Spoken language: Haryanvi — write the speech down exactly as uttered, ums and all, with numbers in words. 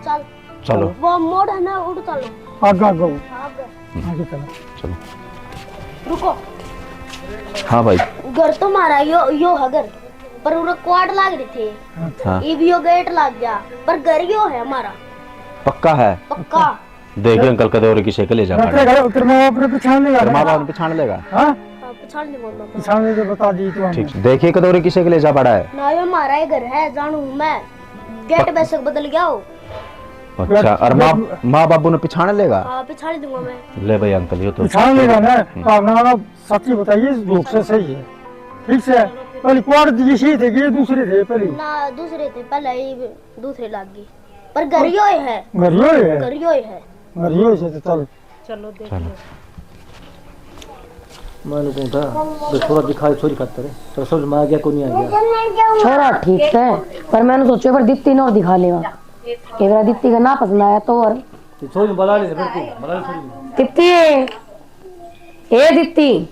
चल। चलो। वो मोड़ है ना, उड़ चलो। आगे, आगे। हाँ, आगे। आगे चलो। चलो। रुको। हाँ भाई। घर तो हमारा यो, यो है घर, पर उरे क्वाड लाग रहे थे। हाँ। ये भी यो गेट लाग गया, पर घर यो है हमारा। पक्का है? पक्का। देखिए अंकल, कदे और किसे के ले जा रखे पाड़े। घर, तेरे माँ बाप ने पहचान लेगा तेरे ना? माँ बाप ने पहचान लेगा। हाँ? हाँ, पहचान लेगा माँ बाप। पहचान ले तो बता दी तू हमें। ठीक, देखिए कदे और किसे के ले जा पाड़ा है। ना, ये हमारा ही घर है, जानू हूँ मैं। गेट बेशक बदल गया हो। अच्छा, और माँ, माँ बाबू ने पहचान लेगा? हाँ, पहचान लूंगा मैं। ले भाई अंकल, ये तो पहचान लेगा ना। हम्म। हाँ, ना, ना, सच्ची बताइए, झूठ से सही है। ठीक से? पहले क्वाड दिए सही थे कि ये दूसरे थे पहले? ना, दूसरे थे, पहले ही दूसरे लाग गए। पर घर यो ही है। घर यो ही है? घर यो ही है। घर यो ही से तो चल। चलो देख चलो। लो। मैंने कहूँ था, बस थोड़ा दिखाई छोरी खातर, पर समझ में आ गया, को नहीं आ गया। छोरा ठीक है, पर मैंने सोचा, पर दीप्ति ने और दिखा लेगा। एक बार दीप्ति का ना पसंद आया तो और। ये छोरी बुला ले, फिर तू बुला ले छोरी। दीप्ति, ए दीप्ति।